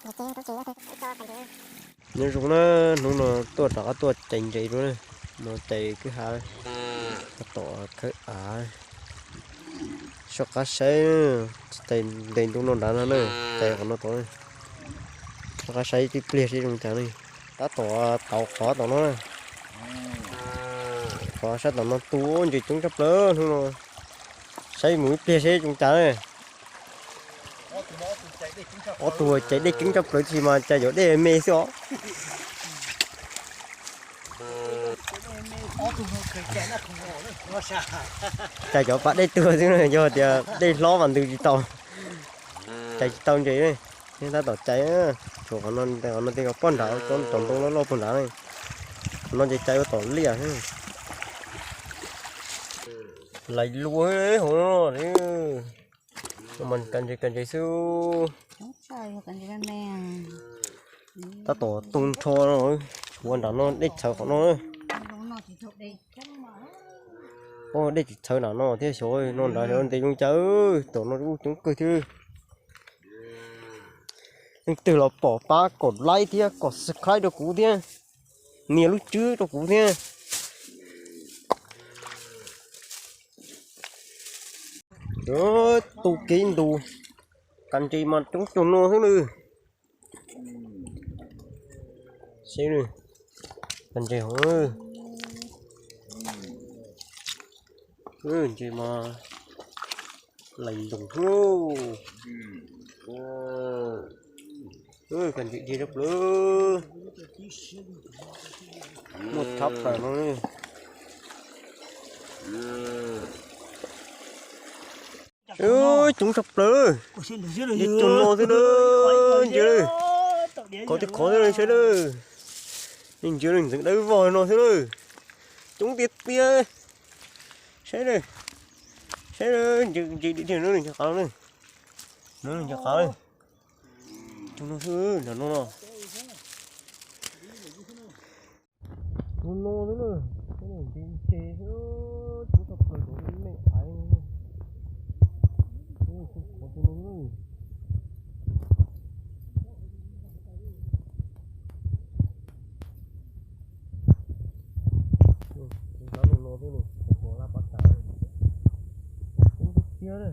Nyob zoo na, hnub no tuaj rov qab tuaj cais ntses dua na, no cais kwj ha, tom khawb av, soj qab saib, cais ntev ntuj no nrad no na, cais qhov no tod, soj qab saib tib pliag seb zoo cas ne. Tab tom tau qhov tom no, qhov sab tom no tu ntses coob tshaj plaws hnub no, saib mus ib pliag seb zoo cas na. Ob tug cais dej coob tshaj plaws tab sis mas cas yuav dej me xwb os. Cas cov pas dej tuag xwb na, yog tias dej hlob mas ntws tsis tau, cais tsis tau ntses. Neb tab tom cais, tshuav qhov no, qhov no tej ko poj nrad, cov ntoo loj loj poj nrad ne. Qhov no ces cais ua tom liaj. Lais lua hauv no, no mas ka ntses ka ntses xwb. Tab tom tu nrho no, tshuav nram no dej txhawv qhov no. Dej tsis txhawv nram no thiab, xyov no nrad xyov ntes zoo cas, tom no ub coob kawg thiab. Leej twg los pom pab kom like thiab kom subscribe rau kuv thiab, nias lub tswb rau kuv thiab. Tu kev ntus, ka ntses mas coob cuag no xwb na. Seb, ka ntses hov, ntses mas lais ntoos xwb. Ka ntses dhia tshaj plaws, muaj tshab plaws no. Coob tshaj plaws, ntses cuag no xwb na, ntses, qhov twb qhov xwb saib na, ntses ntxeev dawb vog no xwb na, coob tiag tiag. Saib na, saib na, ntses dim dhia no, ntses qav no, ntses qav, cuag no xwb, nram no no. Tus no xwb na, ntses ntses xwb, coob tshaj plaws, cov me me aiv, cov tus no. Tus hlab no no xwb, tus lab pab tav, coob tiag tiag na.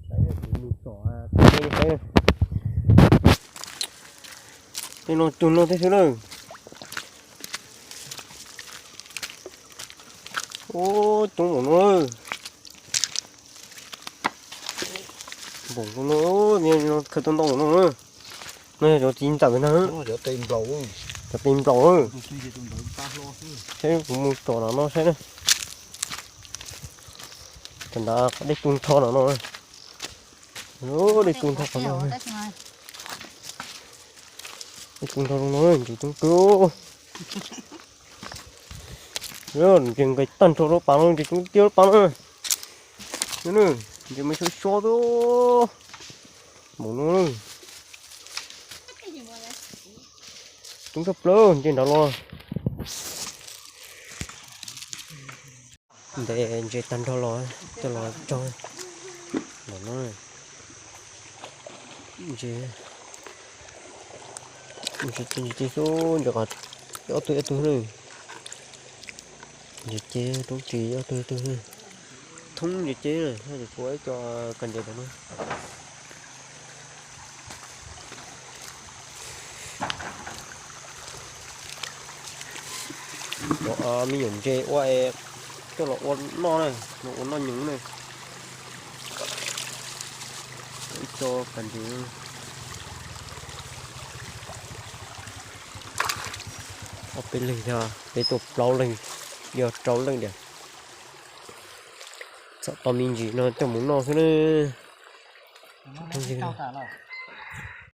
Saib kuv mus tsom, saib, tej no cuag no thiab xwb na. Ub, coob npaum no. Npaum no, khaws tau ntau npaum no. No yog cov txiv ntxawm ntag, cov tes nplaum, cov tes nplaum. Saib kuv mus tsom no no saib na. Cov nrad dej tu nrho no no. Dej tu nrho qhov no. Dej tu nrho no ntses coob kawg. Ntses nqes tag nrho lub pas no, ntses coob tiag lub pas no. Ntses mas xyov xyov xwb. Npaum no, coob tshaj plaws ntses nrad los. Ntes ntses tag nrho los coj los tso. Npaum no, ntses, ntses ces xub ntses qab ob tug ob tug na. Ntses ces roob ris ob tug ob tug na. Thoob ntses ces na, kuv ib co kab ntses ntawm no. Cov me nyuam ntses ua coj los ua noj na, los ua noj nyoos na. Ib co kab ntses. Ob peb leeg yog peb tuaj plaub leeg, yog rau leej diam. Txhom tau me ntsis no coj mus noj xwb na.